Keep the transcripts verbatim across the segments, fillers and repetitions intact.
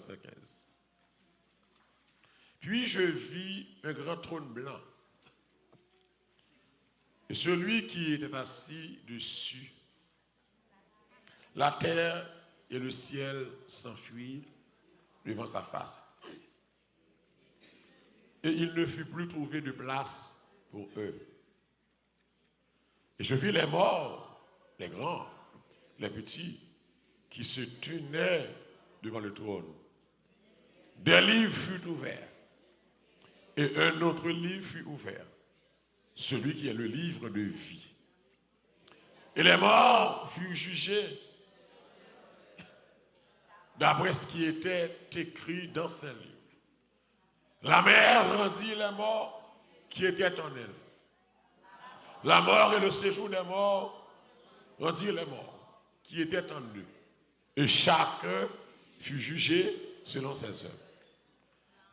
verset quinze. Puis je vis un grand trône blanc, et celui qui était assis dessus. La terre et le ciel s'enfuirent devant sa face. Et il ne fut plus trouvé de place pour eux. Et je vis les morts, les grands, les petits, qui se tenaient devant le trône. Des livres furent ouverts, et un autre livre fut ouvert, celui qui est le livre de vie. Et les morts furent jugés d'après ce qui était écrit dans ces livres. La mer rendit les morts qui étaient en elle. La mort et le séjour des morts rendirent les morts qui étaient en eux. Et chacun fut jugé selon ses œuvres.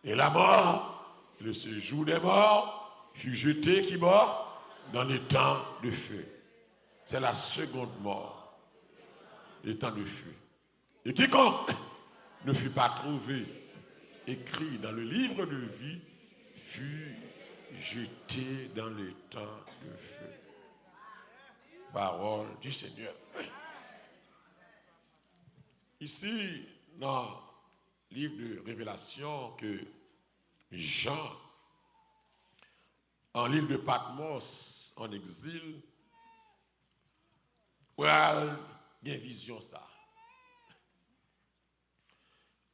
Et la mort et le séjour des morts furent jetés qui bord dans l'étang de feu. C'est la seconde mort, l'étang de feu. Et quiconque ne fut pas trouvé écrit dans le livre de vie fut jeté dans l'étang de feu. Parole du Seigneur. Isi, nan liv de Revelasyon ke Jan, an lil de Patmos, an egzil, pral gen vizyon sa.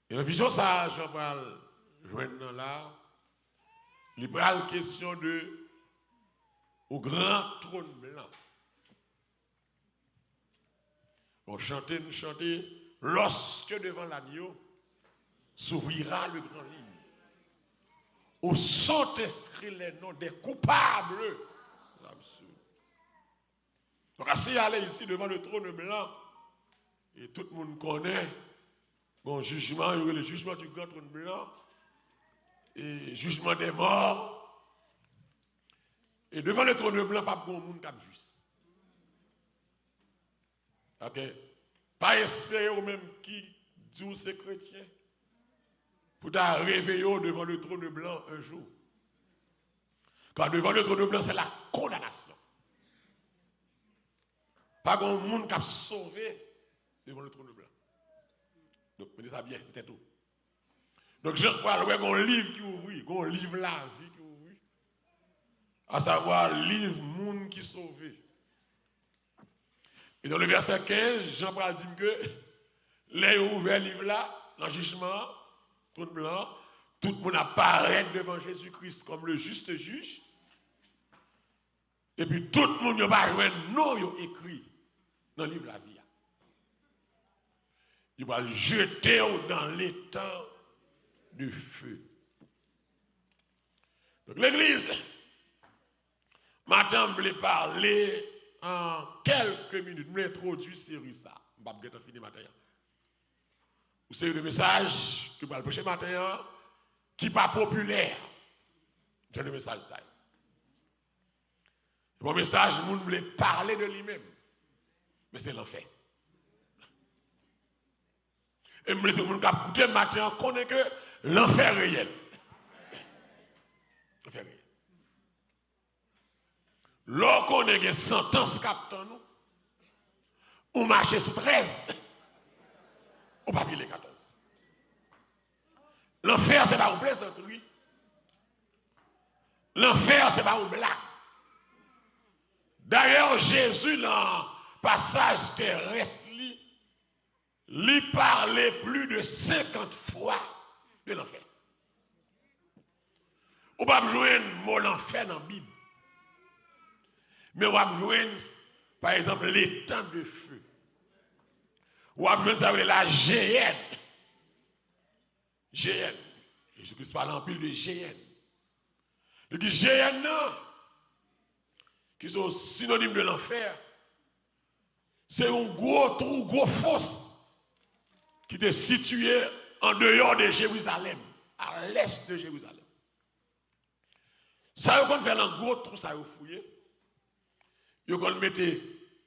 E nan vizyon sa a, Jan pral jwenn nan la, li pral kesyon de o gran twòn blan. Bon, chante n chante, lorsque devant l'agneau s'ouvrira le grand livre, où sont inscrits les noms des coupables absolus. Donk, a siyale isi, devant le trône blanc, e tout moun konnen, bon, jijman, yo rele jijman du grand trône blanc, e jijman des morts. E devan le trône blanc, p ap gen yon moun k ap jis. Ok? Pa espere ou menm ki di w se kretyen, pou ta reveye w devan le trône blanc un jour. Car devant le trône blanc, c'est la condamnation. Pa gen yon moun k ap sove devan le trône blanc. Donk, mete sa byen nan tèt ou. Donk, Jan pral wè gen yon liv ki ouvri, gen yon liv lavi ki ouvri. Asavwa, liv moun ki sove. E nan le vèsè kenz, Jan pral di n ke lè yo ouvè liv la, nan jijman an, twòn blan an, tout moun ap parèt devan Jezi Kris kòm le juste juge. Epi tout moun yo pa jwenn non yo ekri nan liv lavi a. Yo pral jete w dans l'étang de feu. Donk, legliz, maten an, m vle pale an kèlke minit. M vle entwodui seri sa. M p ap gentan fini maten an. Yon seri de mesaj ke m pral preche maten an, ki pa popilè. Jan de mesaj sa yo. Se pa yon mesaj moun vle pale de li menm, men se lanfè. E m vle tout moun k ap koute m maten an konnen ke lanfè reyèl. Lanfè reyèl. Lè w konnen gen santans k ap tann ou, ou mache sou trèz, ou pa pile katòz. Lanfè se pa yon plezantri. Lanfè se pa yon blag. Dayè, Jezi, nan pasaj terès li, li pale plis de senkant fwa de lanfè. Ou p ap jwenn mo lanfè nan Bib. Men w ap jwenn, pa egzanp, l'étang de feu. W ap jwenn sa yo rele la jeyèn. Jeyèn. Jezi Kris pale anpil de jeyèn. Li di jeyèn nan, ki se yon sinonim de lanfè, se yon gwo twou, gwo fos ki te sitiye an deyò de Jerizalèm, a lès de Jerizalèm. Sa yo konn fè nan gwo twou sa yo fouye, yo konn mete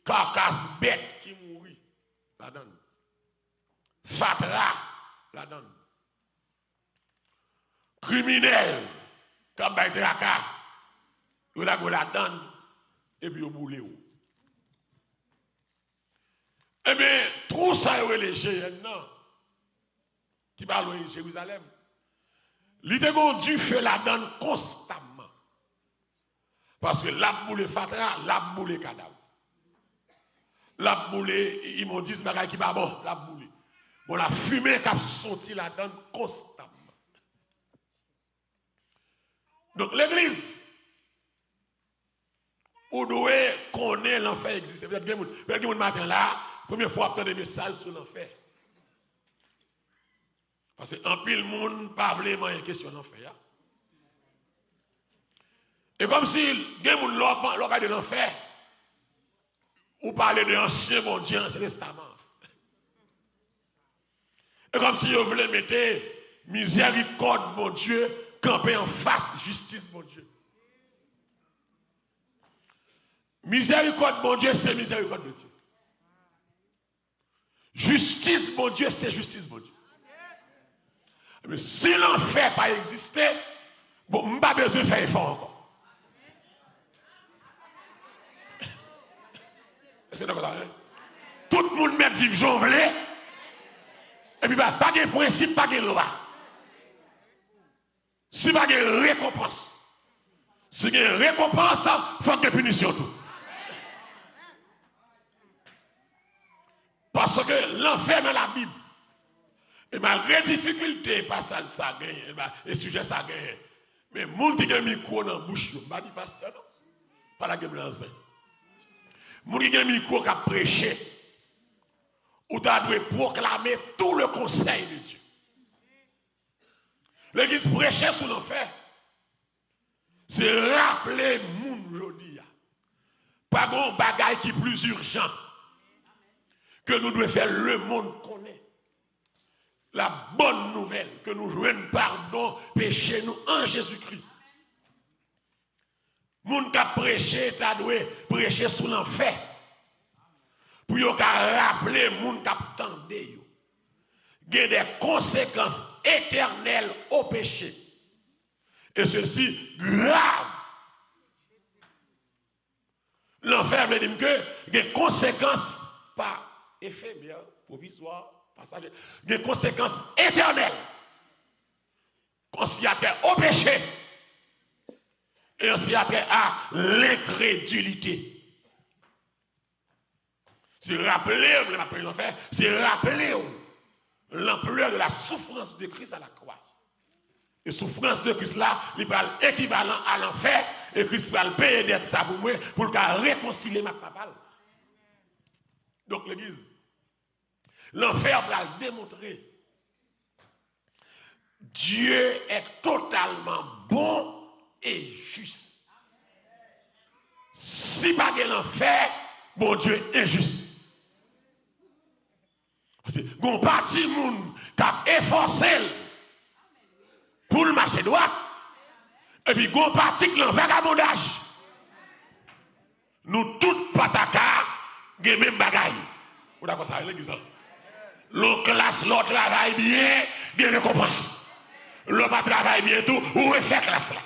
kakas bèt ki mouri ladan l, fatra ladan l. kriminèl k ap bay traka, yo lage w ladan l, epi yo boule w. Ebyen, twou sa yo rele Jeyèn nan, ki pa lwen Jerizalèm, li te gen yon dife ladan l konstamman. Paske l ap boule fatra, l ap boule kadav. L ap boule imondis, bagay ki pa bon, l ap boule. Bon, lafimen k ap soti ladan l konstamman. Donk, legliz, ou dwe konnen lanfè egziste. Petèt gen moun, petèt gen moun maten la, premye fwa w ap tande mesaj sou lanfè. Paske anpil moun pa vle manyen kesyon lanfè a. E kòmsi gen moun, lè w ap, lè w ap pale de lanfè, ou pale de ansyen Bondye, ansyen testaman. E kòmsi yo vle mete mizèrikòd Bondye kanpe anfas jistis Bondye. Mizèrikòd Bondye se mizèrikòd de Dye. Jistis Bondye se jistis Bondye. Ebyen, si lanfè pa egziste, bon, m pa bezwen fè efò ankò. Èske n dakò sa, wi? Tout moun mèt viv jan w vle, epi pa, pa gen prensip, pa gen lwa. Si pa gen rekonpans, si gen rekonpans, fòk gen pinisyon tou. Paske lanfè nan Labib. E malgre difikilte pasaj sa genyen, e sijè sa genyen, men moun ki gen mikwo nan bouch yo, m pa di pastè non, pa lage m nan zen. Moun ki gen mikwo k ap preche, ou ta dwe pwoklame tout le conseil de Dieu. Legliz preche sou lanfè. Se raple moun jodi a, pa gen yon bagay ki plis ijan ke nou dwe fè lemonn konnen la bòn nouvèl ke nou jwenn padon peche nou an Jezikri. Moun k ap preche ta dwe preche sou lanfè pou yo ka raple moun k ap tande yo gen de konsekans etènèl o peche. E sesi grav. Lanfè vle di m ke gen konsekans pa efemè, pwovizwa, pasaje. Gen konsekans etènèl. An sa ki a trait o peche e an sa ki a trait a lenkredilite. Se raple w, lè m ap pale lanfè, se raple w l'ampleur de la souffrance de Christ à la croix. E soufrans de Kris la, li pral ekivalan a lanfè, e Kris pral peye dèt sa pou mwen, pou l ka rekonsilye m ak Papa l. Donk, legliz, lanfè pral demontre Dieu est totalement bon et juste. Si pa gen lanfè, Bondye enjis. Paske gon pati moun k ap efòse l pou l mache dwat, epi gon pati k nan vagabondaj. Nou tout pa ta ka gen menm bagay. Ou dakò sa, legliz la? Lè w klas, lè w travay byen, gen rekonpans. Lè w pa travay byen tou, ou refè klas la.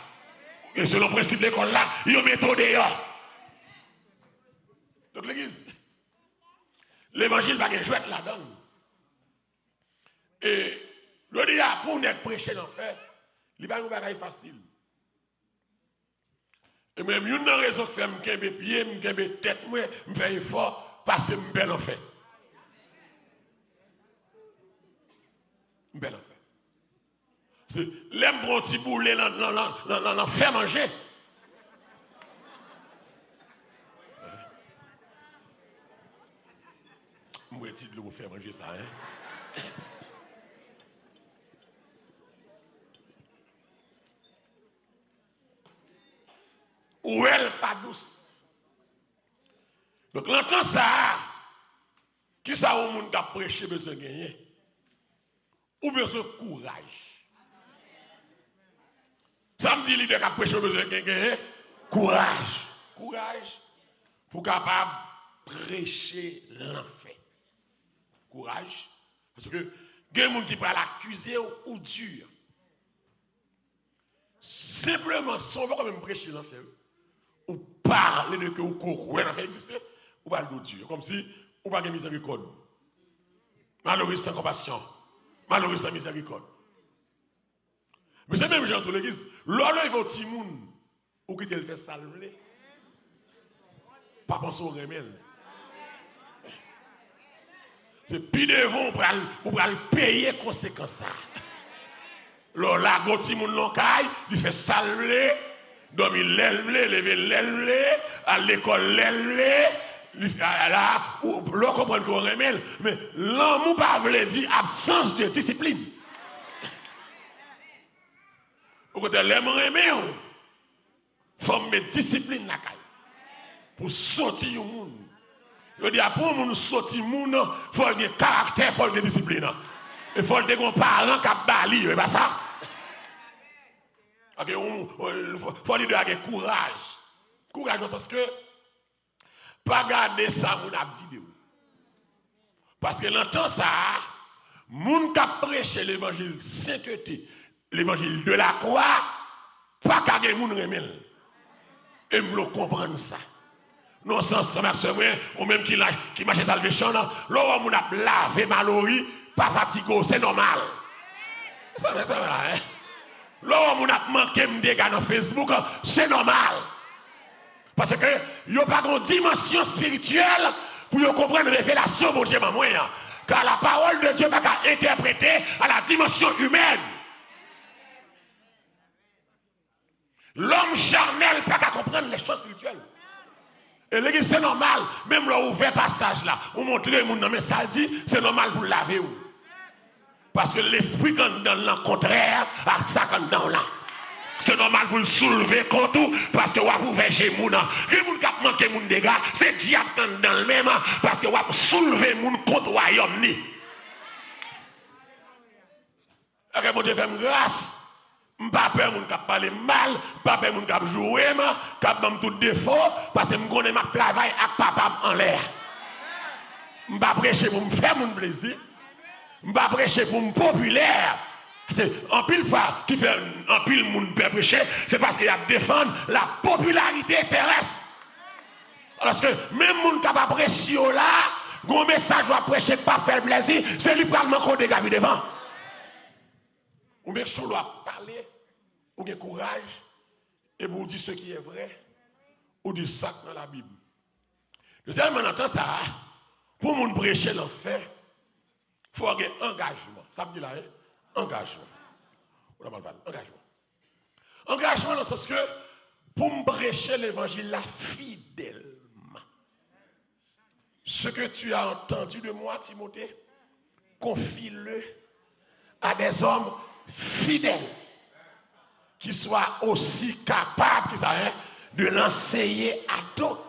E selon prensip lekòl la, yo mete w deyò. Donk, legliz, levanjil pa gen jwèt ladan l. E jodi a, pou w nèk preche lanfè, li pa yon bagay fasil. E mwen menm, youn nan rezon k fè m kenbe pye m, kenbe tèt mwen, m fè efò, paske m pè lanfè. M pè lanfè. Se lè m pran yon ti boule nan, nan, nan, nan, nan, nan fè manje. M bwè ti dlo pou fè manje sa, en. Ou wè l pa dous. Donk, nan tan sa a, kisa yon moun k ap preche bezwen genyen? Ou bezwen kouraj. Sa m di lidè k ap preche, ou bezwen gen, genyen kouraj. Kouraj pou w kapab preche lanfè. Kouraj. Paske gen moun ki pral akize w, ou di. Senpleman, san w pa menm preche lanfè, ou pale de ke ou ko kwè lanfè egziste, ou pral dou di yo. Kòmsi ou pa gen mizèrikòd. Malere san konpasyon. Malere san mizèrikòd. Men se menm jan tou legliz. Lè w leve yon timoun, ou kite l fè sa l vle. Pa panse w renmen l. Se pi devan ou pral, ou pral peye konsekans sa. Lè w lage yon timoun nan yon kay, li fè sa l vle, dòmi lè l vle, leve lè l vle, al lekòl lè l vle, li, a, la, ou, lè w konprann ke w renmen l. Men lanmou pa vle di absans de disiplin. Okontrè, lè m renmen w, fò m met disiplin lakay. Pou soti yon moun. Yo di a pou yon moun soti moun, fò l gen karaktè, fò l gen disiplin. E fò l te gen yon paran k ap ba li yo, e pa sa? Ok, yon, fò, fò lidè a gen kouraj. Kouraj nan sans ke pa gade sa moun ap di de ou. Paske nan tan sa a, moun k ap preche levanjil sentete, levanjil de la kwa, pa ka gen moun renmen l. E m vle w konprann sa. Nan sans, frè m ak sè mwen, ou menm ki la, ki mache Salvation, lè w wè moun ap lave malori, pa fatige w, se nòmal. Sa, sa, sa, eh. Lè w wè moun ap manke m dega nan Facebook, se nòmal. Paske yo pa gen yon dimansyon espirityèl pou yo konprann revelasyon Bondye ban mwen an. Car la parole de Dieu pa ka entèprete à la dimension humaine. Lòm chanèl pa ka konprann les choses spirituelles. E legliz se nòmal, menm lè w ouvè pasaj la, ou montre moun nan men sa l di, se nòmal pou l lave w. Paske lespri k anndan l lan kontrè ak sa k anndan w lan. Se nòmal pou l soulve kont ou, paske w ap ouvè je moun nan. Gen moun k ap manke moun dega, se dyab k anndan l menm, paske w ap soulve moun kont wayòm ni. Lè Bondye fè m gras, m pa pè moun k ap pale m mal, m pa pè moun k ap joure m, k ap ban m tout defo, paske m konnen m ap travay ak Papa m anlè a. M pa preche pou m fè moun plezi. M pa preche pou m popilè. Se anpil fwa ki fè anpil moun pè preche, se paske y ap defann la popularité terrestre. Alòske menm moun k ap apresye w la, gen yon mesaj w ap preche k p ap fè l plezi, se li pral manke w dega pi devan. Ou make sure lè w ap pale, ou gen kouraj, epi ou di ce qui est vrai, ou di sa k nan Labib. Dezyèmman, nan tan sa a, pou moun preche lanfè, fò gen angajman. Sa m di la, wi? Angajman. Ou nòmal pale, angajman. Angajman nan sans ke pou m preche levanjil la fidèlman. Ce que tu as entendu de moi, Timothée, confie-le à des hommes fidèles, qui soient aussi capables, ki sa, hein, de l'enseigner à d'autres.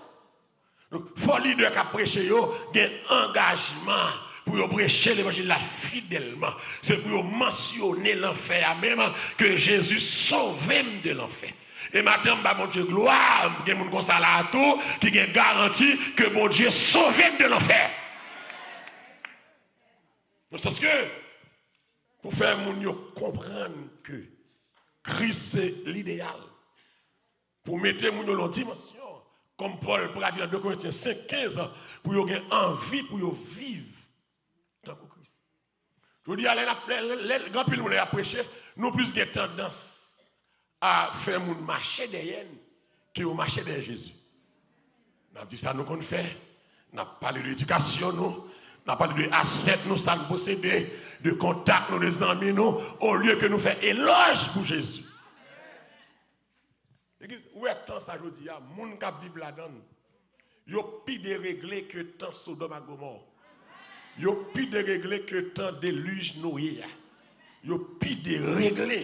Donk, fò lidè k ap preche yo gen angajman pou yo preche levanjil la fidèlman. Se pou yo mansyone lanfè a menm, ke Jezi sove m de lanfè. E maten, m ba Bondye glwa, gen moun konsa la a tou, ki gen garanti ke Bondye sove m de lanfè. Nan sans ke, pou fè moun yo konprann ke Kris se lideyal, pou mete moun yo nan yon dimansyon, kòm Pòl pral di nan de Korentyen senk kenz, pou yo gen anvi pou yo viv tankou Kris. Jodi a, lè n ap, lè, lè, lè, gen anpil moun lè y ap preche, nou plis gen tandans a fè moun mache dèyè n ke yo mache dèyè Jezi. N ap di sa nou konn fè, n ap pale de edikasyon nou, n ap pale de asèt nou, sa n posede, de kontak nou, de zanmi nou, olye ke nou fè elòj pou Jezi. Legliz, ou wè tan sa jodi a, moun k ap viv ladan l, yo pi deregle ke tan Sodòm ak Gomò. Yo pi deregle ke tan delij Noye a. Yo pi deregle.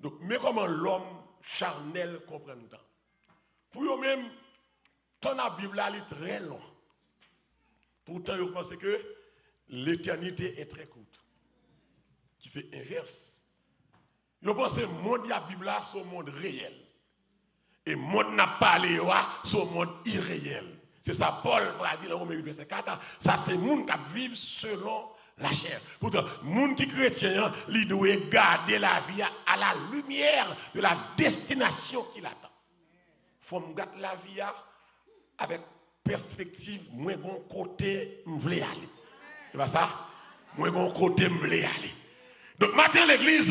Donk, men kòman lòm chanèl konprann tan. Pou yo menm, tan n ap viv la, li trè lon. Poutan, yo panse ke l'éternité est très courte, ki se envès. Yo panse mond y ap viv la, se yon mond reyèl. E mond n ap pale yo a, se yon mond ireyèl. Se sa Pòl pral di nan Women uit vèsè kat a. Sa se moun k ap viv selon la chair. Poutan, moun ki kretyen an, li dwe gade lavi a à la lumière de la destination qui l'attend. Fò m gad lavi a avèk pèspektiv, mwen gon kote m vle ale. Se pa sa? Mwen gon kote m vle ale. Donk, maten legliz,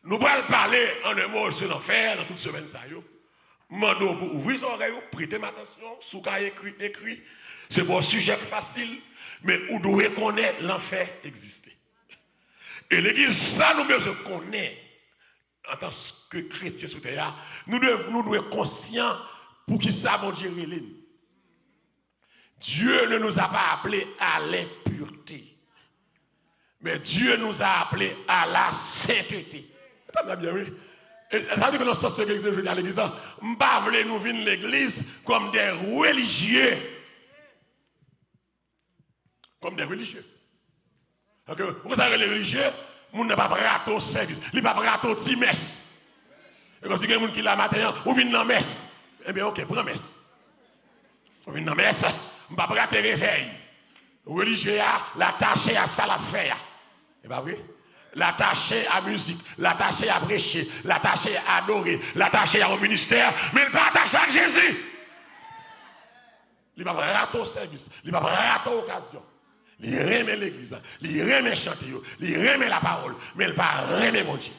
nou pral pale, an en mo, sou lanfè nan tout semèn sa yo. M mande w pou ouvri zòrèy ou, prete m atansyon, si w ka ekri, ekri. Se pa yon sijè ki fasil, men ou dwe konnen lanfè egziste. E legliz, sa nou bezwen konnen antanke kretyen sou tè a, nou dwe, nou dwe konsyan poukisa Bondye rele n. Dieu ne nous a pas appelés à l'impureté, mais Dieu nous a appelés à la sainteté. Tande byen, wi. E, sa vle di ke nan sans ke legliz jodi a, legliz la, m pa vle nou vin legliz kòm de relijye. Kòm de relijye. Paske, ou konn sa rele relijye? Moun nan p ap rate yon sèvis. Li p ap rate yon ti mès. E kòmsi gen moun ki la maten an, ou vin nan mès. Ebyen, oke, pran mès. Ou vin nan mès, m p ap rate revèy. Relijye a, l atache a sa l ap fè a. E pa vre? L atache a mizik, l atache a preche, l atache a adore, l atache a yon ministè, men l pa atache ak Jezi. Li p ap rate yon sèvis, li p ap rate yon okazyon. Li renmen legliz la, li renmen chante yo, li renmen lapawòl, men l pa renmen Bondye.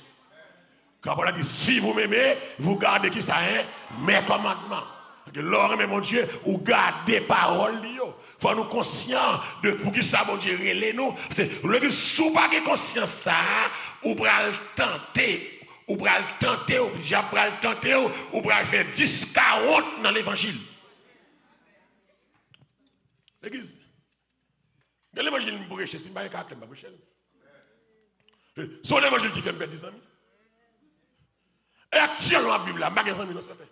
Kan Pòl la di, si vous m'aimez, vous gardez ki sa, hein? Mes commandements. Paske lè w renmen Bondye, ou gade pawòl li yo. Fò nou konsyan de poukisa Bondye rele nou. Paske lè di, si w pa gen konsyans sa a, ou pral tante, ou pral tante, ou dyab pral tante w, ou pral fè dis kawont nan levanjil. Legliz, gen levanjil m preche, si m pa gen karaktè, m pa preche l. Se yon levanjil ki fè m pèdi zanmi. E aktyèlman m ap viv la, m pa gen zanmi nan sèten.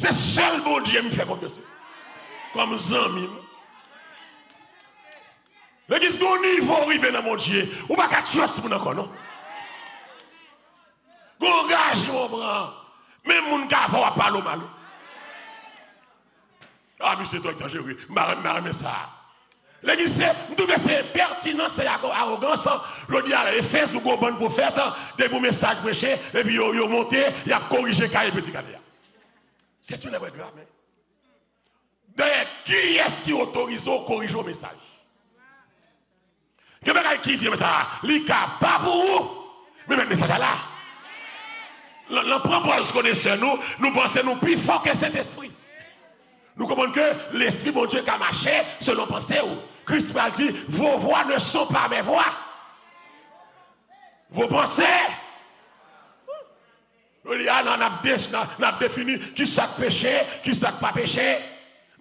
Se sèl Bondye m fè konfyans wi, kòm zanmi m. Legliz, gen yon nivo w rive nan Bondye, ou pa ka trust moun ankò non. Gen yon angajman w pran, menm moun ka fè w ap pale w mal wi. Ah, misye twò egzajere. M pa renmen, m pa renmen sa. Legliz se, m twouve se enpètinans, se ago-, awogans. Jodi a, e Facebook, gon bann pwofèt, depi yon mesaj preche, epi yo, yo monte, y ap korije kaye predikatè a. C'est une erreur grave, hein. Dayè, kiyès ki otorize w korije yon mesaj? Gen bagay ki di, men sa, li ka pa pou ou, men mèt mesaj la la. Nan, nan pran pòz konesè nou, nou panse nou pi fò ke Sentespri. Nou konprann ke Lespri Bondye ka mache selon panse w. Kris pral di, vos voies ne sont pas mes voies. Vos pensées. Jodi a, n ap de-, n ap, n ap defini ki sa k peche, ki sa k pa peche.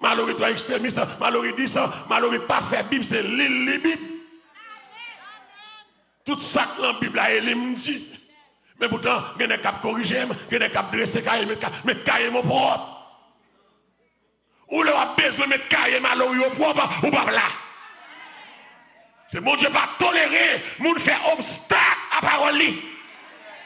Malory twò ekstremis, Malory di sa, Malory pa fè Bib, se li l li Bib. Tout sa k nan Bib la, e li m di. Men poutan, gen nèg k ap korije m, gen nèg k ap drese kaye, met ka-, met kaye m o pwòp. Ou lè w ap bezwen met kaye Malory o pwòp, ou p ap la. Se Bondye pa tolere moun fè obstak a pawòl li.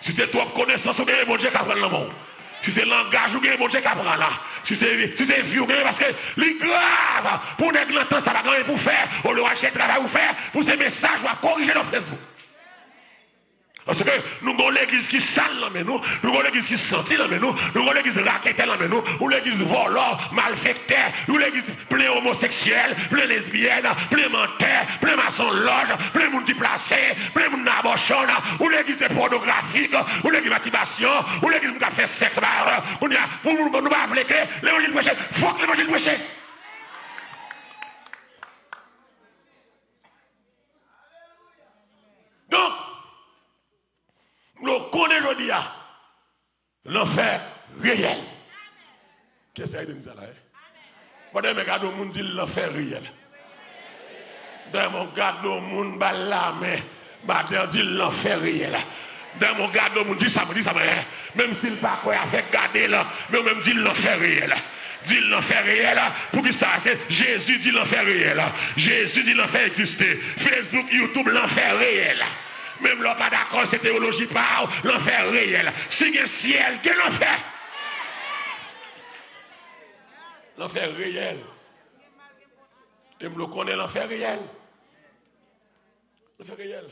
Si se twòp konesans ou genyen, Bondye ka pran l nan men w. Si se langaj ou genyen, Bondye ka pran la. Si se, si se vi ou genyen, paske li grav pou nèg nan tan sa pa gen anyen pou fè, olye w al chèche travay ou fè, pou se mesaj w ap korije nan Facebook. Paske nou gon legliz ki sal nan men nou, nou gon legliz ki santi nan men nou, nou gon legliz raketè nan men nou, yon legliz vòlò, malfektè, yon legliz plen omoseksyèl, plen lesbyèn, plen mantè, plen masonlòj, plen moun ki plase, plen moun nan abòchon, yon legliz de pònografik, yon legliz mastibasyon, yon legliz moun k ap fè sèks, ba, kounye a, pou moun, nou pa vle ke levanjil preche, fòk levanjil preche. Donk, nou konnen jodi a, lanfè reyèl. Kiyès ki ede m di sa la, wi? Pandan men gade yon moun di l lanfè reyèl. Pandan men gade yon moun ba l lamen, batè di l lanfè reyèl. Pandan men gade yon moun di sa, di sa, men, menm si l pa kwè avèk gade l, men ou menm di l lanfè reyèl. Di l lanfè reyèl. Poukisa? Se Jezi di lanfè reyèl. Jezi di lanfè egziste. Facebook, YouTube, lanfè reyèl. Menm lè w pa dakò, se teyoloji pa w, lanfè reyèl. Si gen syèl, gen lanfè. Lanfè reyèl. E m vle w konnen lanfè reyèl. Lanfè reyèl.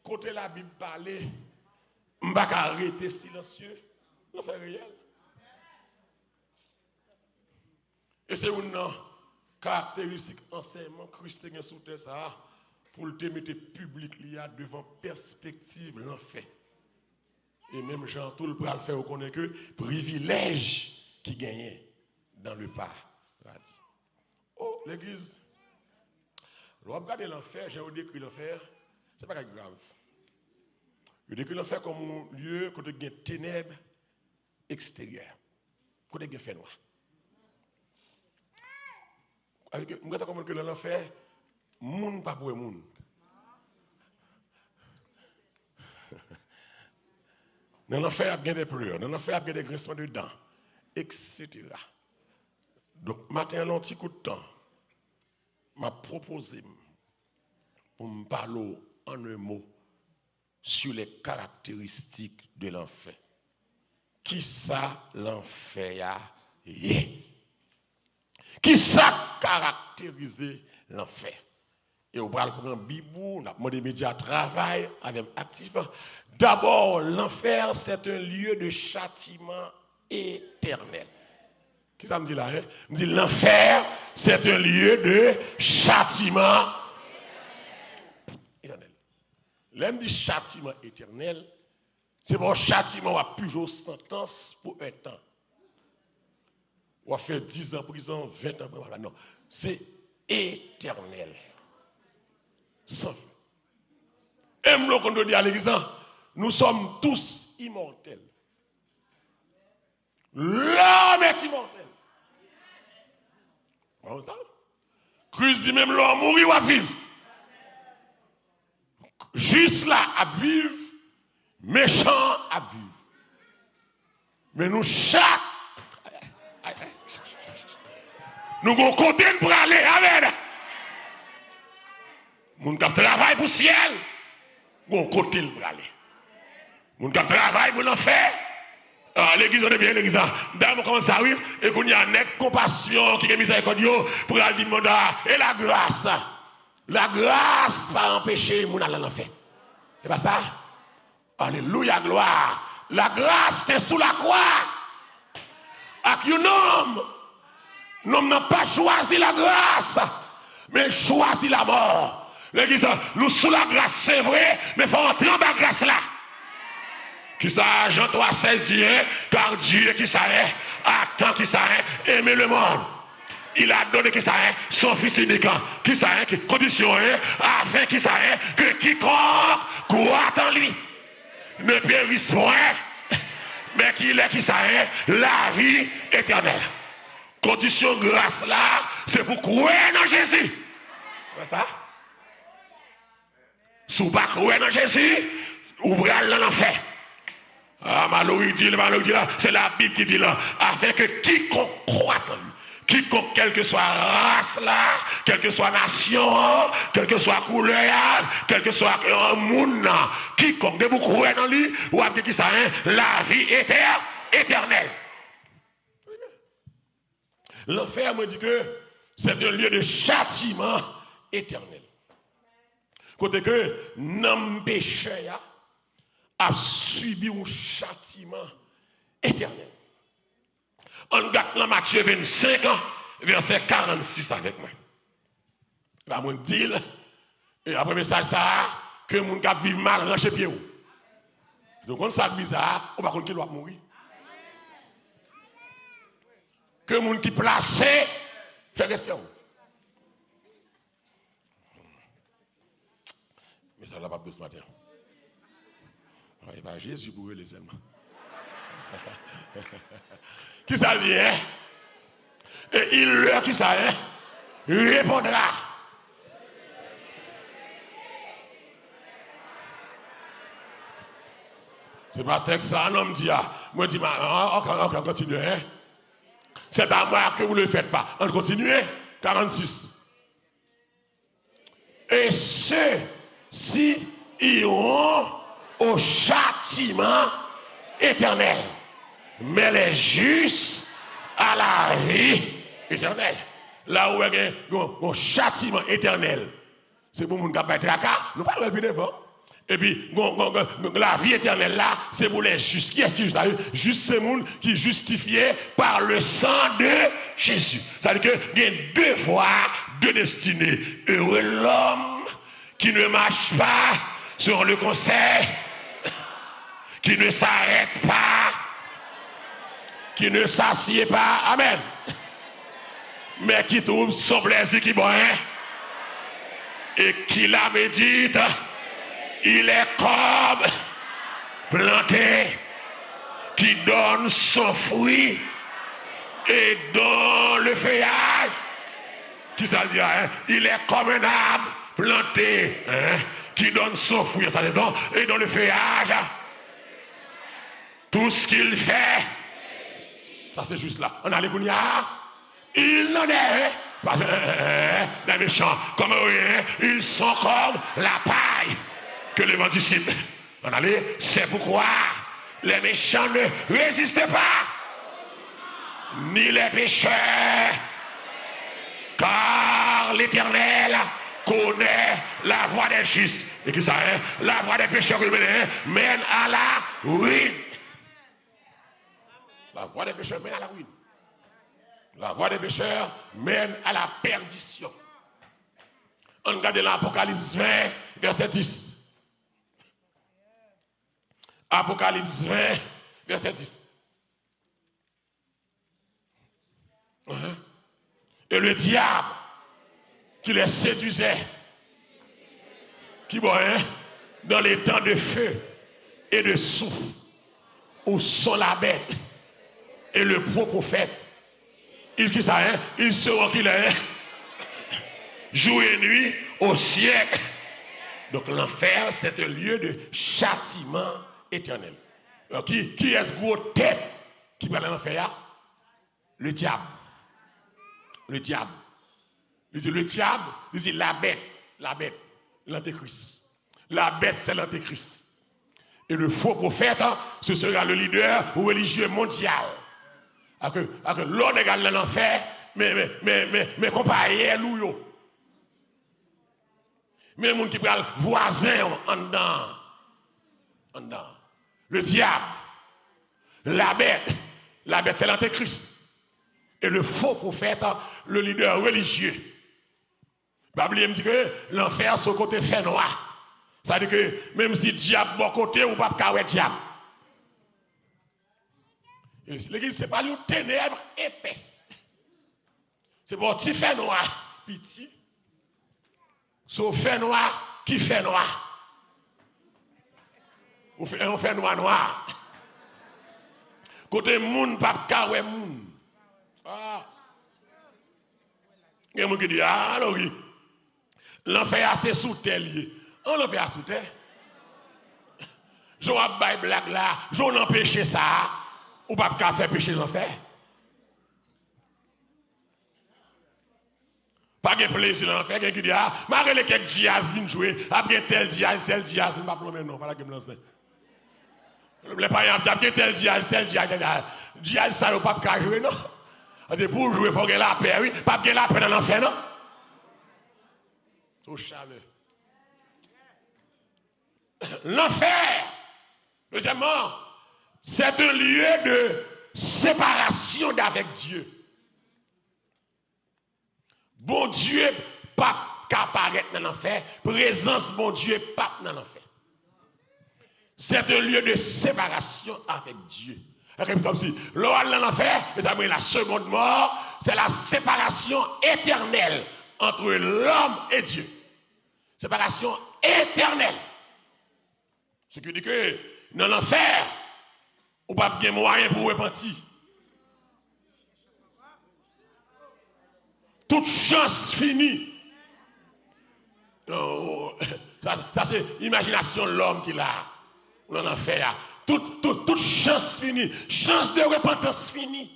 Kote Labib pale, m pa ka rete silansye. Lanfè reyèl. E se youn nan karakteristik ansèyman Kris te gen sou tè sa a, pou l te mete piblik li a devan pèspektiv lanfè. E menm jan an tou, l pral fè yo konnen ke privilèj ki genyen dans le paradis. O, legliz, lè w ap gade lanfè, jan yo dekri lanfè, se bagay grav. Yo dekri lanfè kòm yon lye kote gen tenèb eksteryè, kote gen fènwa. Avèk, m gentan konprann ke nan lanfè, moun p ap wè moun. Nan lanfè, ap gen de plè. Nan lanfè, ap gen de grincement de dents, et cetera. Donk, maten an, nan yon ti kout tan, m ap pwopoze m pou m pale w en un mot sur les caractéristiques de l'enfer. Kisa lanfè a ye? Kisa k karakterize lanfè? E w pral pran Bib ou, n ap mande medya travay avè m aktif. D'abord, l'enfer, c'est un lieu de châtiment éternel. Kisa m di la, hein? M di, l'enfer, c'est un lieu de châtiment éternel. Lè m di chatiman etènèl, se pa yon chatiman w ap pije yon santans pou un tan. W ap fè diz an prizon, ven an prizon, non. Se etènèl. San fen. E m vle w konn jodi a legliz lan, nous sommes tous immortels. L'homme est immortel. Ou konprann sa? Kris di menm lè w mouri, w ap viv. Jis la ap viv, mechan an ap viv. Men nou chak, nou gon kote n prale, amèn. Moun k ap travay pou syèl, gon kote l prale. Moun k ap travay pou lanfè, ah, legliz, tande byen, legliz la. Dayè, mwen kòmanse sa, wi. E kounye a, nèg konpasyon ki gen mizèrikòd yo pral di mond la, e lagras? Lagras pa anpeche moun al nan lanfè. E pa sa? Alelouya, glwa. Lagras te sou lakwa ak yon nonm. Nonm nan pa chwazi lagras, men l chwazi lamò. Legliz, nou sou lagras, se vre, men fò w antre anba gras la. Kisa Jan twa sèz di, hein? Car Dieu, kisa, hein? A tant, kisa, hein? Aimé le monde. Il a donné, kisa, hein? Son Fils unique, hein? Kisa, hein? Ki kondisyon, hein? Afin, kisa, hein? Que quiconque croit en lui ne périsse point, mais qu'il ait, kisa, hein? La vie éternelle. Kondisyon gras la, se pou kwè nan Jezi. Wè sa? Si w pa kwè nan Jezi, ou pral nan lanfè. Ah, Malory di l, Malory di la, se Labib ki di la, afin que quiconque croit en lui. Quiconque, kèlkeswa ras la, kèlkeswa nasyon an, kèlkeswa koulè a, kèlkeswa, euh, moun nan, quiconque, depi w kwè nan li, w ap gen kisa, hein? Lavi etè-, etènèl. Lanfè, mwen di ke c'est un lieu de châtiment éternel. Kote ke nanm pechè a ap sibi yon chatiman etènèl. Ann gad nan Matye vennsenk an, vèsè karannsis avèk mwen. E pa mwen k di l. E apre mesaj sa a, ke moun k ap viv mal ranche pye w. Paske w konn sa k biza a, ou pa konn kilè w ap mouri. Ke moun ki plase fè respè w. Mesaj la p ap dous maten an. E pa Jezi pou rele sèlman. Kisa l di, hein? Et il leur, kisa, hein? Répondra. Se pa tèks sa a non m di a. Mwen di, ma, an, an, an, an kontinye, hein? C'est à moi que vous le faites pas. Ann kontinye. Karannsis. Et ceux-ci iront au châtiment éternel, mais les justes à la vie etènèl. La ou wè gen yon chatiman etènèl. Se pou moun k ap bay traka, nou pral wè l pi devan. Epi, gon, gon, gon, gon, lavi etènèl la, se pou lè jis. Kiyès ki jis la? Jis se moun ki jistifye pa le san de Jezi. Sa vle di ke gen de vwa, de destine. Heureux l'homme qui ne marche pas selon le conseil, qui ne s'arrête pas, qui ne s'assied pas. Amen. Mais qui trouve son plaisir qui bon, hein? Et qui la médite, il est comme planté, qui donne son fruit et dont le feuillage. Kisa l di la, hein? Il est comme un arbre planté, hein, qui donne son fruit en sa saison et dont le feuillage, tout ce qu'il fait. Sa se jis la. Ann ale kounye a. Il n'en est, hein, pas, hein, les méchants, comme, hein, ils sont comme la paille que le vent dissipe. Ann ale. C'est pourquoi les méchants ne résistent pas, ni les pécheurs, car l'Éternel connaît la voie des justes. E kisa, hein? La voie des pécheurs ki mennen, hein, mène à la ruine. La voie des pécheurs mène à la ruine. La voie des pécheurs mène à la perdition. Ann gade nan Apokalips ven, vèsè dis. Apokalips ven, vèsè dis. Hein? Et le diable qui les séduisait, qui, bon, hein, dans l'étang de feu et de soufre, où sont la bête et le faux prophète, ils, kisa, hein? Ils seront, ki lè, hein? Jour et nuit au siècle. Donc l'enfer, c'est un lieu de châtiment éternel. Alors, ki, kiyès gwo tèt ki pral nan lanfè a? Le diable. Le diable. Li di, le diable, li di, la bête, la bête, l'antéchrist. La bête, c'est l'antéchrist. Et le faux prophète, hein, ce sera le leader religieux mondial. Ake, ake lè w nèg al nan lanfè, men, men, men, men, men konpayèl ou yo. Men moun ki pral vwazen w anndan. Anndan. Le diable, la bête, la bête, c'est l'antéchrist. Et le faux prophète, le leader religieux. Pa bliye m di ke lanfè se yon kote fènwa. Sa vle di ke menm si dyab bò kote w, ou p ap ka wè dyab. E legliz se pa yon tenèb epès. Se pa yon ti fènwa piti. Se yon fènwa ki fènwa. Yon fè, yon fènwa nwa. Kote moun p ap ka wè moun. Ah. Gen moun ki di, ah, non, wi. Lanfè a se sou tè l ye. An, lanfè a sou tè. Jan w ap bay blag la, jan w nan peche sa a, ou p ap ka fè peche lanfè. Pa gen plezi nan lanfè, gen ki di, ah, m a rele kèk djaz vin jwe, ap gen tèl djaz, tèl djaz, m p ap lonmen non, pa lage m nan zen. Lè payen ap di, ap gen tèl djaz, tèl djaz, tèl djaz. Djaz sa yo p ap ka jwe non. Depi w jwe, fò w gen lapè, wi. P ap gen lapè nan lanfè non. Tro chalè. Lanfè, dezyèmman, c'est un lieu de séparation d'avec Dieu. Bondye p ap ka parèt nan lanfè, prezans Bondye p ap nan lanfè. C'est un lieu de séparation avec Dieu. Kòmsi, lè w al nan lanfè, mezanmi, la seconde mort, c'est la séparation éternelle entre l'homme et Dieu. Séparation éternelle. Se ki di ke nan lanfè, ou p ap gen mwayen pou w repanti. Tout chans fini. Oh, sa, sa se imajinasyon lòm ki la. Ou nan lanfè a. Tout, tout, tout chans fini. Chans de repantans fini.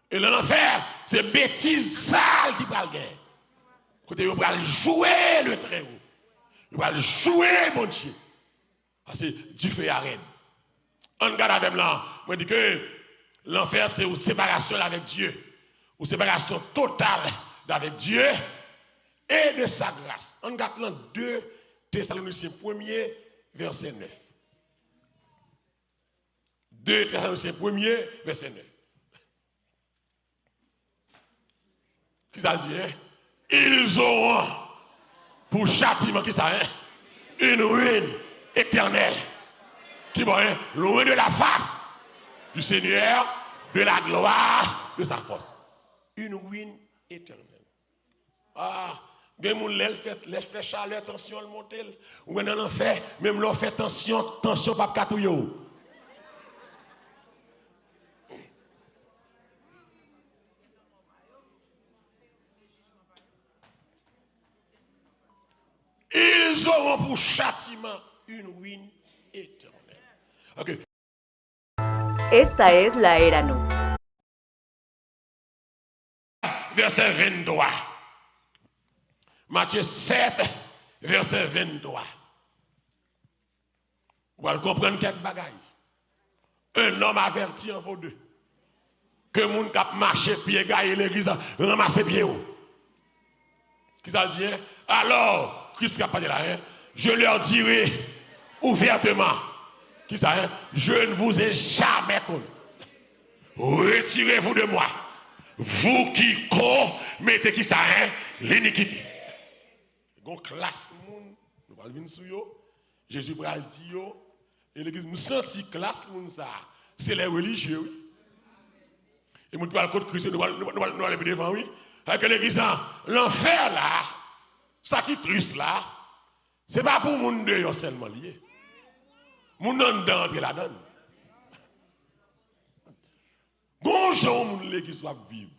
E nan lanfè, se betiz sal ki pral gen. Kote yo pral joure le Trèwo. Yo pral joure Bondye. Paske dife a rèd. Ann gade avè m la. Mwen di ke Lanfè se yon separasyon avèk Dye. Yon separasyon total avèk Dye e de sa gras. Ann gad lan de Tesalonisyen premye, vèsè nèf. De Tesalonisyen premye, vèsè nèf. Kisa l di, hein? Ils auront pour châtiment, kisa, hein? Une ruine éternelle. Ki bò, hein? Loin de la face du Seigneur, de la gloire de sa force. Une ruine éternelle. Ah, gen moun lè l fè, lè l fè chalè, tansyon l monte l. Ou wè nan lanfè, menm lè w fè tansyon, tansyon p ap ka touye w. Ils auront pour châtiment une ruine éternelle. Ok. Esta es la era, no? Vèsè venntwa. Matye sèt, vèsè venntwa. Ou pral konprann kèk bagay. Un homme averti en vaut deux. Ke moun k ap mache pye gaye legliz la, ranmase pye w. Kisa l di, hein? Alors, Kris k ap pale la, hein? Je leur dirai ouvertement. Kisa, hein? Je ne vous ai jamais connu. Retirez-vous de moi, vous qui commettez, kisa, hein? L'iniquité. Gon klas moun, nou pral vin sou yo. Jezi pral di yo, e legliz, m santi klas moun sa, se lè relijye, wi. E moun ki pral kot Kris, nou pral, nou pral, nou pral pi devan, wi. Sa ke legliz lan, lanfè la, sa ki tris la, se pa pou moun deyò sèlman li ye. Moun anndan antre ladan l. Gon jan yon moun legliz w ap viv,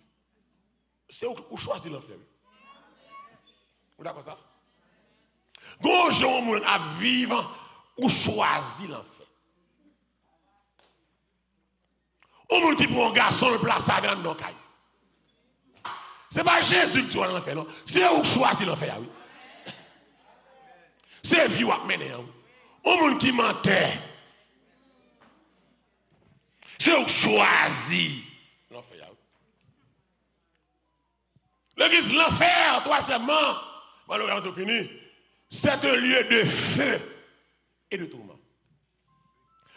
se ou, ou chwazi lanfè, wi. Ou dakò sa? Gon jan yon moun ap viv, ou chwazi lanfè. Yon moun ki pran yon gason, l plase avè l anndan kay. Se pa Jezi ki di w al lanfè, non. Se ou k chwazi lanfè a, wi. Se vi w ap mennen an, wi. Yon moun ki mantè, se ou k chwazi lanfè a, wi. Legliz, lanfè, twazyèmman, malorèzman, se fini. C'est un lieu de feu et de tourment.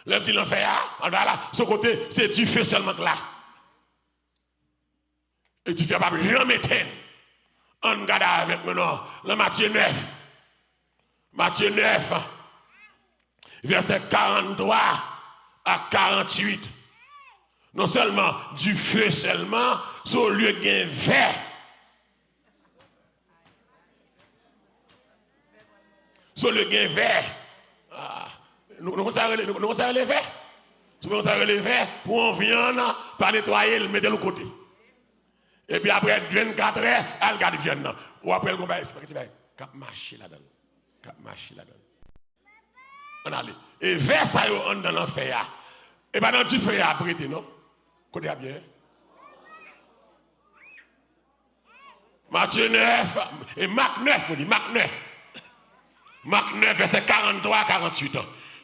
Lè m di lanfè a, ann ba la, se kote, se dife sèlman k la. E dife a p ap janm etenn. Ann gade avèk mwen non, nan Matye nèf. Matye nèf, vèsè karanntwa a karantuit. Non sèlman dife sèlman, se olye gen vè. Se olye gen vè. Ah, nou, nou konn sa rele, nou, nou konn sa rele vè? Si w konn sa rele vè, pran yon vyann, pa netwaye l, mete l yon kote. Epi apre vennkatrè, al gade vyann nan. W ap wè l gon bagay, se pa ti bagay k ap mache ladan l. K ap mache ladan l. Ann ale. E vè sa yo anndan lanfè a, e pa nan dife a ap rete, non. Kote y ap ye? Matye nèf, e Mak nèf, mwen di, Mak nèf. Mak nèf, vèsè karanntwa a karantuit.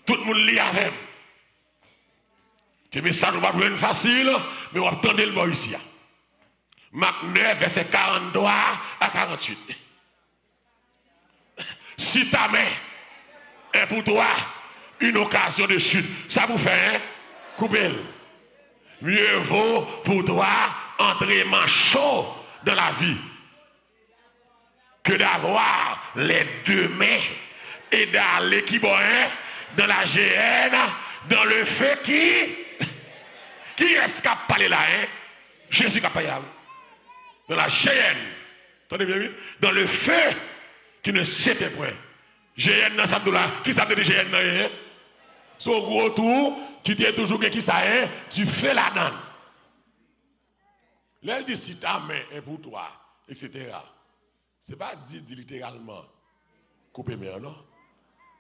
Tout moun li avè m. Ke mesaj ou p ap jwenn fasil, men w ap tande l bò isi a. Mak nèf, vèsè karanntwa a karantuit. Si ta main est pour toi une occasion de chute, sa pou fè, hein? Koupe l. Mieux vaut pour toi entrer manchot dans la vie que d'avoir les deux mains et d'aller ki bò, hein? Dans la géhenne, dans le feu qui, kiyès k ap pale la, hein? Jezi k ap pale la, wi. Dans la géhenne. Tande byen, wi. Dans le feu qui ne s'éteint point. Jeyèn nan, sa m di w la, kisa m te di jeyèn nan ye, hein? Se yon gwo twou ki te toujou gen kisa, hein? Dife ladan l. Lè l di si ta main est pour toi, et cetera, se pa di, di literalman koupe men an, non.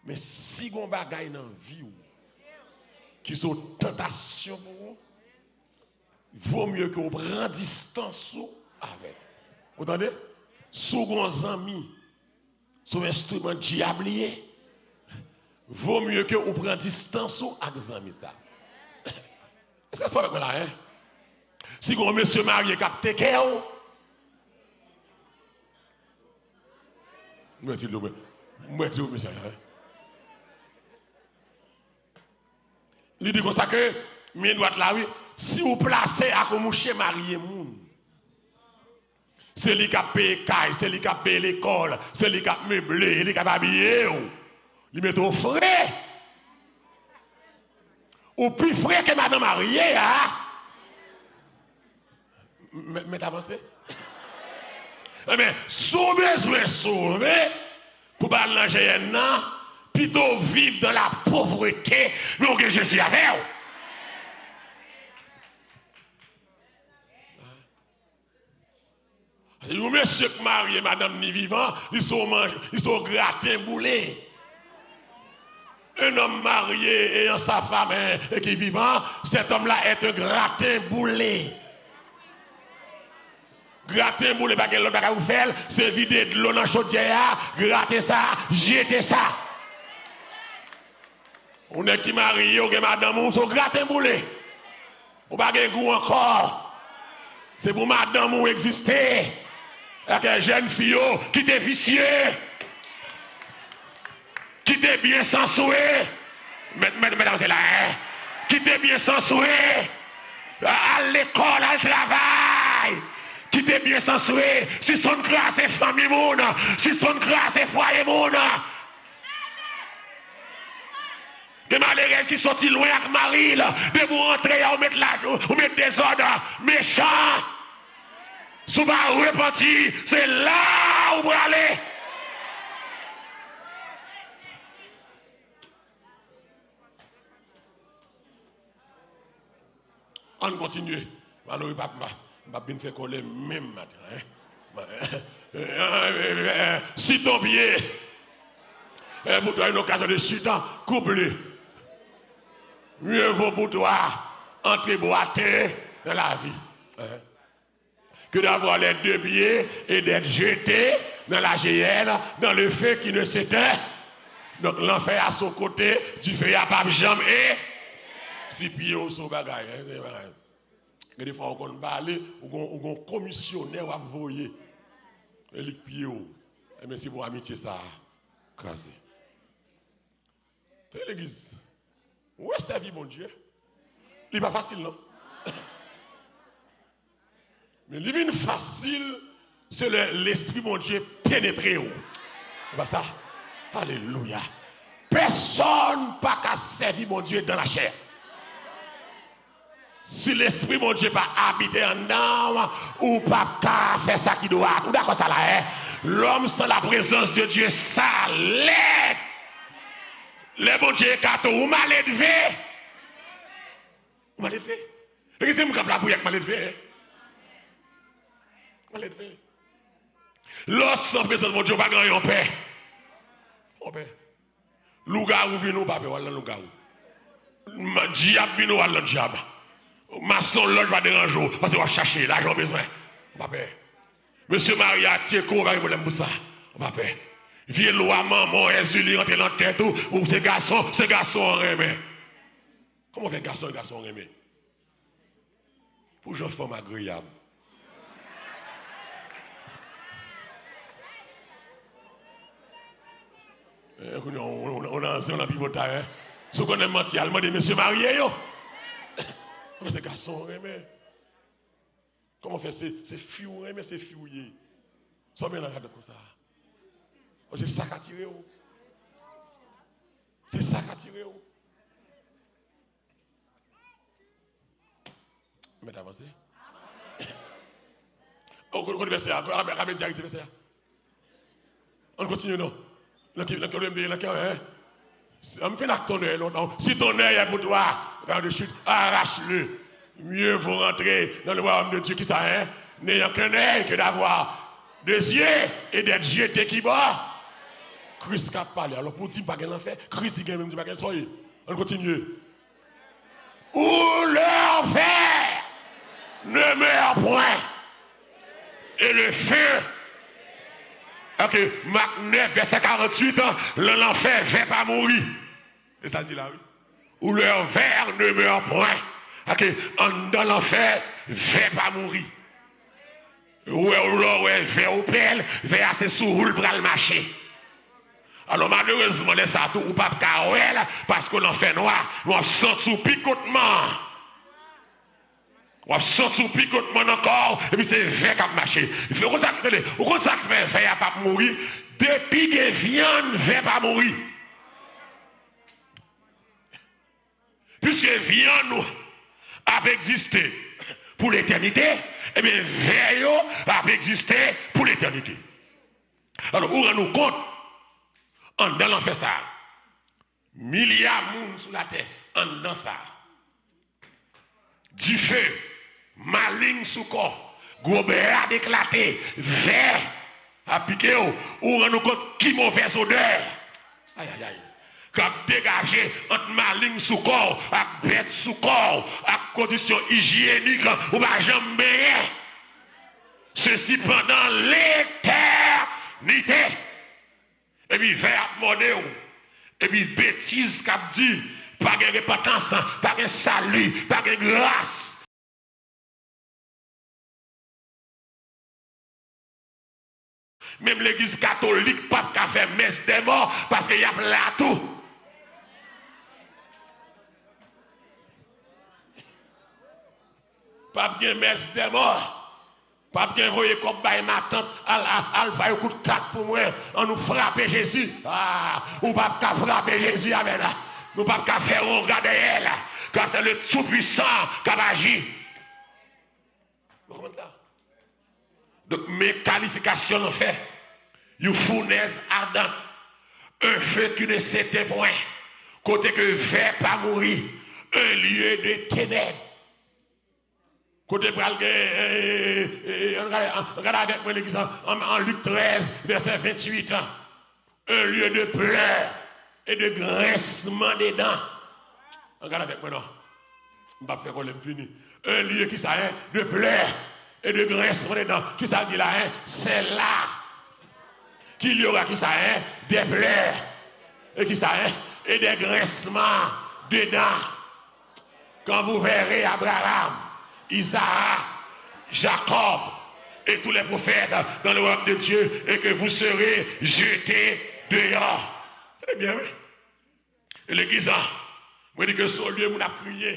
Men si gon bagay nan vi w ki se yon tantasyon pou ou, vo mye ke w pran distans ou avè l. Ou tande? Si w gon zanmi, se yon enstriman dyab li ye, vo mye ke ou pran distans ou ak zanmi sa. Èske sa avèk mwen la, hein? Si gen yon mesye marye k ap teke w, mwen di l, mwen di w mesye a, li di konsa ke, men dwat la wi, si w plase ak yon mouche marye moun, se li k ap peye kay, se li k ap peye lekòl, se li k ap meble, li k ap abiye w. Li mete w fre. Ou pi fre ke madanm marye a. Mèt avanse. Ebyen, si w bezwen sove pou pa al nan jeyèn nan, pito w viv dans la pauvreté, men w gen Jezi avè w. Yon mesye k marye, madanm ni vivan, li se yon manje, li se yon graten boule. Un homme marié ayant sa femme et qui vivant, cet homme-là est un gratin boulé. Graten boule pa gen lòt bagay ou fè l, se vide dlo nan chodyè a, grate sa, jete sa. Ou nèg ki marye, ou gen madanm ou, se yon graten boule. Ou pa gen gou ankò. Se pou madanm ou egziste. Èske jèn fi yo, kite visye. Kite byen sanswe. Mèt, mèt, mèt, se la, hein? Kite byen sanswe. Al lekòl, al travay. Kite byen sanswe. Sispann kraze fanmi moun. Sispann kraze fwaye moun. Gen malerèz ki soti lwen ak mari l. Depi w rantre a, ou met la, ou met dezòd, mechan. Si w pa repanti, se la ou prale. Ann kontinye. Malere pa, pa, pa vin fè kòlè menm maten, hein? Si ton pied est pour toi une occasion de chute, coupe-le. Mieux vaut pour toi entrer boiteux dans la vie, hein, que d'avoir les deux pieds et d'être jeté dans la géhenne, dans le feu qui ne s'éteint. Donk, lanfè a se yon kote, dife a p ap janm e. Si pye w se yon bagay, hein, se yon bagay. Gen de fwa ou konn pale, ou gon, ou gon komisyonè w ap voye. E li k pye w. Ebyen, se pou amitye sa a kraze. Tande legliz. Ou wè sèvi Bondye, li pa fasil non. Men li vin fasil, se lè Lespri Bondye penetre w. Se pa sa? Alelouya. Pèsonn pa ka sèvi Bondye dans la chair. Si Lespri Bondye pa abite anndan w, ou p ap ka fè sa ki dwat. Ou dakò sa la, hein? L'homme sans la présence de Dieu, ça laid. Lè Bondye ekate w, ou maledve. Ou maledve. Legliz, gen moun k ap lapriyè k maledve, hein? Maledve. Lè w san prezans Bondye, ou pa gen anyen w pè. Ou pè. Lougawou vin, ou pa pè, w al nan lougawou. Ma-, dyab vin, ou al nan dyab. Mason lòj pa deranje w, paske w ap chache lajan w bezwen. Ou pa pè. Mesye marye a tcheke w, pa gen pwoblèm pou sa. Ou pa pè. Vye lwa manman w, Èzili rantre nan tèt ou, ou se gason, se gason w renmen. Kòman w fè gason, gason w renmen? Pou jan fanm agreyab. Eh, kounye a, on, on, on nan ansyen, on nan pivotay, hein. Si w konnen manti, al mande mesye marye yo. Paske gason w renmen. Kòman fè se, se fi w renmen, se fi w ye. Sa w byen nan radòt konsa? Paske sa k atire w. Se sa k atire w. Mèt avanse. Oh, kote, kote vèsè a? Kote, kote vèsè a? Ann kontinye non. Nan ki, nan ki, nan ki, hein? Si, an m fin ak ton œil lontan. Si ton œil est pour toi, regarde de chute, arrache-le. Mieux vaut rentrer dans le royaume de Dieu, ki sa, hein? N'ayant qu'un œil que d'avoir deux yeux et d'être jeté ki bò? Kris k ap pale. Alò, pou w di m pa gen lanfè, Kris di gen, menm di pa gen, sa w ye. Ann kontinye. Où leur ver ne meurt point, et le feu. Ok, Mak nèf, vèsè karanntuit, lan lanfè, vè pa mouri. E sa l di la, wi. Où leur ver ne meurt point, Paske anndan lanfè, vè pa mouri. Ou wè, ou lè w wè vè ou pè l, vè a se sou ou l pral mache. Alò, malerezman, lè sa a tou, ou p ap ka wè l, paske w nan fènwa, men w ap santi w pikotman. W ap santi w pikotman nan kò w, epi se vè k ap mache. Ou konn sa k, tande, ou konn sa k fè vè a p ap mouri? Depi gen vyann, vè pa mouri. Piske vyann ou ap egziste pou letènite, ebyen, vè yo ap egziste pou letènite. Alò, ou rann ou kont, anndan lanfè sa a, milya moun sou latè anndan sa a. Dife, maleng sou kò, gwo brad eklate, vè ap pike w, ou rann ou kont ki movèz odè, ayayay, k ap degaje ant maleng sou kò w, ak bèt sou kò w, ak kondisyon ijyenik ou pa janm benyen. Sesi pandan letènite. Epi vè ap mòde w. Epi betiz k ap di, pa gen repantans, pa gen sali, pa gen gras. Menm legliz katolik p ap ka fè mès dè mò, paske y ap la tou. P ap gen mès dè mò. P ap gen voye kòb bay matant, al, al, al fè yon kout kat pou mwen, ann nou frape Jezi. Ah, ou p ap ka frape Jezi, amèn. Nou p ap ka fè wonga dèyè l, car c'est le Tout-Puissant k ap aji. Ou konprann sa? Donk, men kalifikasyon lanfè. Yon founèz adan, un feu qui ne s'éteint point, kote ke vè pa mouri, un lieu de ténèbres. Kote pral gen, eh, eh, eh, ann gade, ann, ann gade avèk mwen legliz an, an, an Lik trèz, vèsè venntuit an. Un lieu de pleurs et de grincement de dents. Ann gade avèk mwen non. M p ap fè kòlè, m fini. Un lieu ki sa, hein, de pleurs et de grincement de dents. Ki sa l di la, hein? C'est là qu'il y aura ki sa, hein? Des pleurs. Et ki sa, hein? Et des grincements de dents. Quand vous verrez Abraham, Isaac, Jacob et tous les prophètes dans le royaume de Dieu et que vous serez jetés dehors. Ebyen, wi. E legliz la, mwen di ke se yon lye moun ap kriye.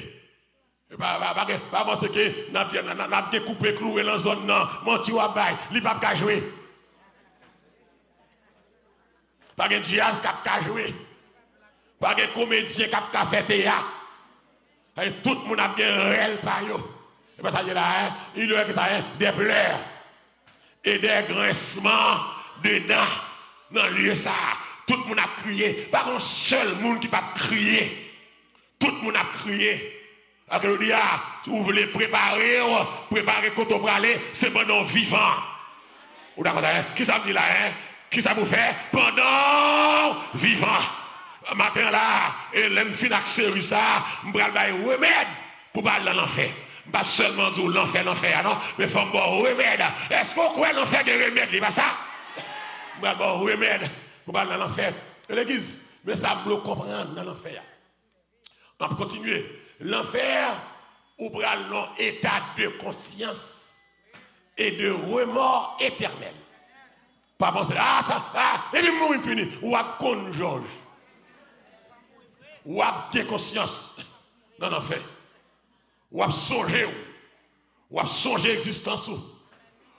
E pa, pa, pa gen, pa panse ke n ap, n ap, n ap gen koupe kloure nan zòn nan. Manti w ap bay, li p ap ka jwe. Pa gen djaz k ap ka jwe. Pa gen komedyen k ap ka fè teyat. Sa vle di tout moun ap gen rèl pa yo. E pa sa l ye la, hein? Il y aura ki sa, hein? Des pleurs et des grincements de dents nan lye sa a. Tout moun ap kriye. Pa gen yon sèl moun ki p ap kriye. Tout moun ap kriye. Paske jodi a, si w vle prepare w, prepare kote w prale, se pandan w vivan. Ou dakò sa, hein? Kisa m di la, hein? Kisa pou fè pandan w vivan? Maten an la, e lè m fin ak seri sa, m pral bay remèd pou pa al nan lanfè. M pa sèlman di w lanfè, lanfè a non, men fò m ba w remèd. Èske w kwè lanfè gen remèd li, pa sa? M pral ba w remèd pou pa al nan lanfè. E legliz, men sa m vle w konprann nan lanfè a. N ap kontinye. Lanfè, ou pral nan eta de konsyans e de remò etènèl. Pa panse, ah, sa, ah, epi m mouri, m fini. W ap konn jòj. W ap gen konsyans nan lanfè. W ap sonje w. W ap sonje egzistans ou.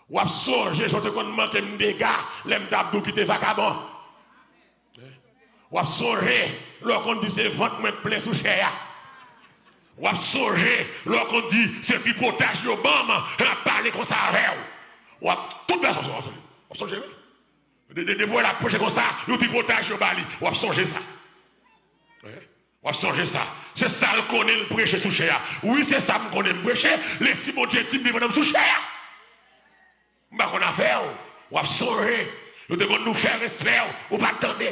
W ap sonje jan w te konn manke m dega lè m t ap di w kite vakabon. W ap sonje lè w konn di se vant mwen k plen sou chè a. W ap sonje lè w konn di se tripotaj yo ban m, lè m ap pale konsa avè w. W ap, tout bagay sa w ap sonje. W ap sonje, wi. De, de, depi w wè l ap pwoche konsa, yon tripotaj yo ba li. W ap sonje sa. W ap sonje sa. Se sa l konnen l preche sou chè a. Wi, se sa m konnen m preche. Lespri Bondye di m li pandan m sou chè a. M pa konn afè w. W ap sonje. Yo te konn di w fè respè w, ou pa t tande.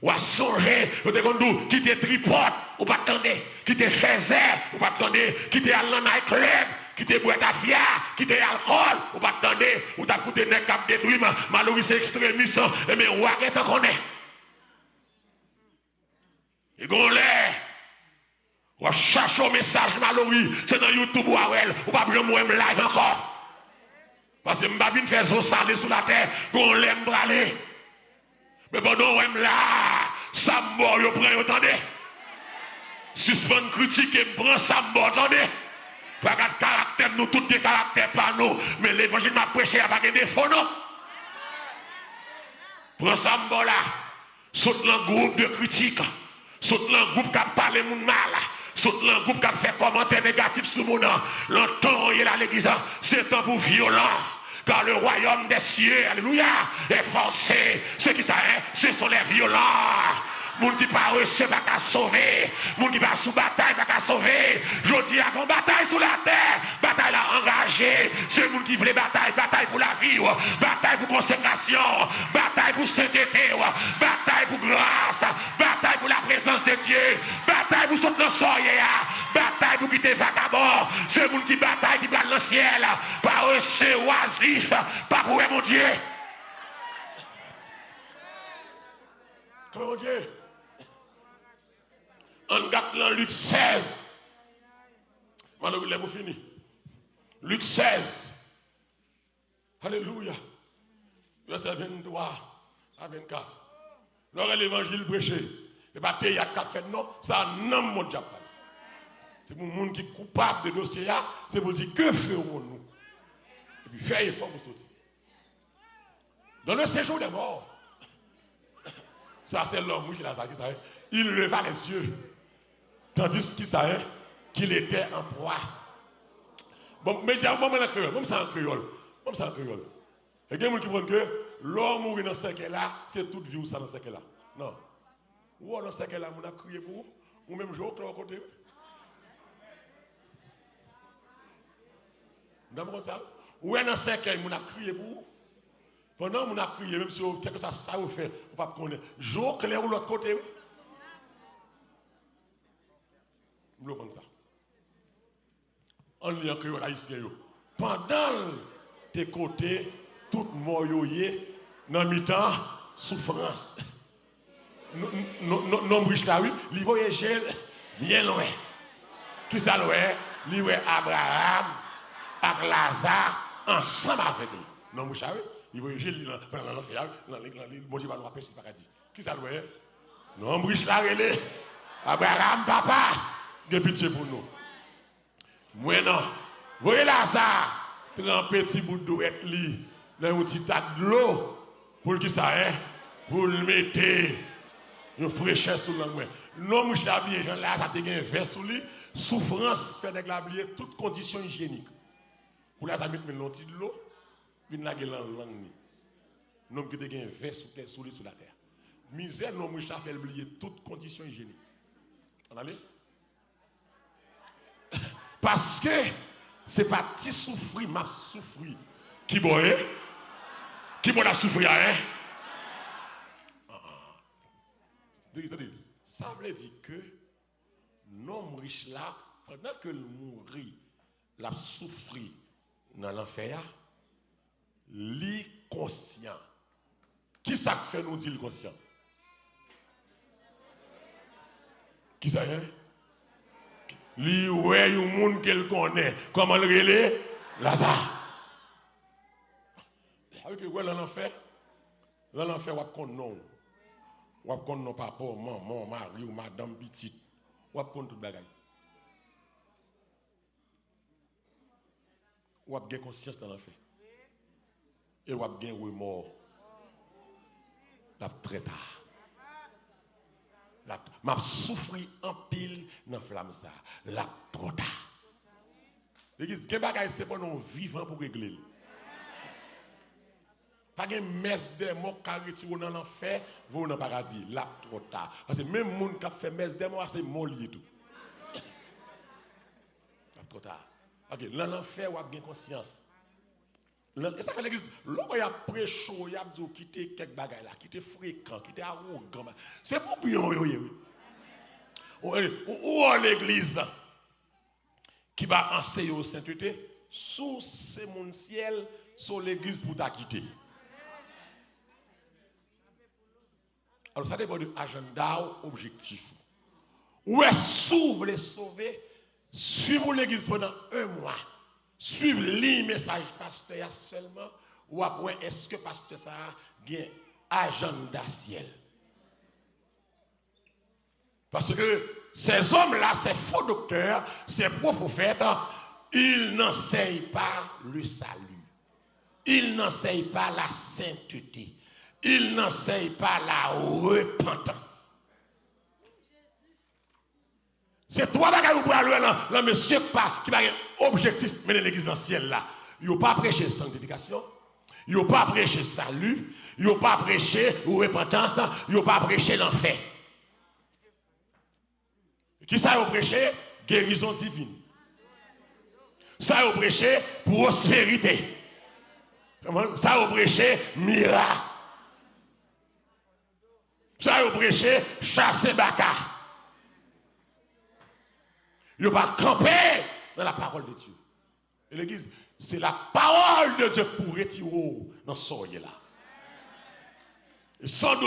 W ap sonje. Yo te konn di w kite tripòt, ou pa t tande. Kite fèzè, ou pa t tande. Kite al nan night club, kite bwè tafya, kite alkòl, ou pa t tande. Ou t ap koute nèg k ap detwi, ma-, malori se ekstremis, enben w a gentan konnen. E gon lè, W ap chache yon mesaj Malory, se nan YouTube w a wè l, ou p ap janm wè m live ankò. Paske m pa vin fè zo sale sou latè, gon lè m prale. Men pandan w wè m la, sa m ba w yo, pran yo tande. Sispann kritike m, pran sa m ba w tande. Fwa gad karaktè m, nou tout gen karaktè pa nou, men levanjil m ap preche a pa gen defo non. Pran sa m ba w la. Sot nan gwoup de kritik. Sot nan gwoup k ap pale moun mal. Sot nan gwoup k ap fè kòmantè negatif sou moun. Nan tan w ye la legliz, se tan pou vyolan. Car le royaume des cieux, alléluia, est forcé. Se ki sa, hein? Ce sont les violents. Moun ki parese pa ka sove. Moun ki pa sou batay pa ka sove. Jodi a, gon batay sou latè. Batay la angaje. Se moun ki vle batay. Batay pou lavi w. Batay pou konsekrasyon. Batay pou sentete w. Batay pou gras. Batay pou laprezans de Dye. Batay pou sot nan sa w ye a. Batay pou kite vakabon. Se moun ki batay ki pral nan syèl. Parese, wazif, pa pou wè Bondye. Kòman Bondye? Ann gad nan Lik sèz. Mande lè pou fini. Lik sèz. Alelouya. Vèsè venntwa a vennkat. Lè w wè levanjil preche, e pa teyat k ap fèt non, sa nanm Bondye ap pale. Se pou moun ki koupab de dosye a, se pou l di, que ferons-nous? Epi fè efò pou soti. Dans le séjour des morts. Sa se lòm wi ki la sa, ki sa, hein? Il leva les yeux. Tandis ki sa, hein? Qu'il était en proie. Bon, men di a, bon, mwen an kreyòl, bon, sa an kreyòl. Bon, sa an kreyòl. E gen moun ki konn ke lè w mouri nan sèkèy la, se tout vi w sa nan sèkèy la. Non. Ou wè w nan sèkèy la, moun ap kriye pou ou, ou menm je w klè w kote. Nan konn sa, ou wè nan sèkèy, moun ap kriye pou ou. Pandan moun ap kriye, menm si yo, kèlkeswa sa yo fè, ou p ap konnen. Je w klè ou lòt kote, wi. M vle w konn sa. Ann li an kreyòl ayisyen yo. Pandan l te kote tout mò yo ye nan mitan soufrans. Non, non, non, nonm rich la, wi, li voye je l byen lwen. Kisa l wè? Li wè Abraram ak Laza ansanm avèk li. Nonm rich la, wi, li voye je l, li nan, nan lanfè a, wi, nan, nan, nan, Bondye pa nou apèsi paradi. Kisa l wè? Nonm rich la rele, Abraram, papa, gen pitye pou nou. Mwen non. Voye Laza tranpe ti bout dwèt li nan yon ti tak dlo pou l kisa, hein? Pou l mete yon frechè sou lang mwen. Nonm rich la bliye jan Laza te gen vè sou li, soufrans fè nèg la bliye tout kondisyon ijyenik. Pou Laza met men l nan yon ti dlo, vin lage l nan lang li. Nonm ki te gen vè sou tè, sou li, sou latè. Mizè nonm rich la fè l bliye tout kondisyon ijyenik. Ann ale. Paske se pa ti soufri m ap soufri. Kibò e? Kibò n ap soufri a, en? Tande, tande. Sa vle di ke nonm rich la, pandan ke l mouri, l ap soufri nan lanfè a, li konsyan. Kisa k fè nou di l konsyan? Kisa, en? Li wè yon moun ke l konnen. Kòman l rele? Laza. Sa vle di ke wè nan lanfè, nan lanfè w ap konn non w. W ap konn non papa w, manman w, mari w, madanm, pitit. W ap konn tout bagay. W ap gen konsyans nan lanfè. E w ap gen remò. L ap trè ta. L ap, m ap soufri anpil nan flam sa. L ap twò ta. Legliz, gen bagay se pandan w vivan pou w regle l. Pa gen mès dè mò k ka retire w nan lanfè, voye w nan paradi. L ap twò ta. Paske menm moun k ap fè mès dè mò a, se mò li ye tou. L ap twò ta. Ok, nan lanfè, w ap gen konsyans. Nan, e sa fè legliz, lè w wè y ap preche w, y ap di w kite kèk bagay la, kite frekan, kite awogan. Se pou byen w yo ye, wi. Ou, ou, ou, ou legliz ki pa anseye w sentete, si w se moun syèl, se yon legliz pou w ta kite. Alò, sa depann de ajanda w, objektif ou. Ou wè, si w vle sove, swiv yon legliz pandan yon mwa. Swiv liy mesaj pastè a sèlman, w ap wè èske pastè sa a gen ajanda syèl. Parce que ces hommes-là, ces faux docteurs, ces faux prophètes, ils n'enseignent pas le salut. Ils n'enseignent pas la sainteté. Ils n'enseignent pas la repentance. Se twa bagay ou pral wè lan, lan mesye k pa, ki pa gen objektif mennen legliz nan syèl la. Yo pa preche sanktifikasyon, yo pa preche sali, yo pa preche repantans, yo pa preche lanfè. Kisa yo preche? Gerizon divin. Sa yo preche? Pwosperite. Sa yo preche? Mirak. Sa yo preche? Chase baka. Yo pa kanpe nan la parole de Dieu. E legliz, se la parole de Dieu k pou retire w nan sa w ye la. E san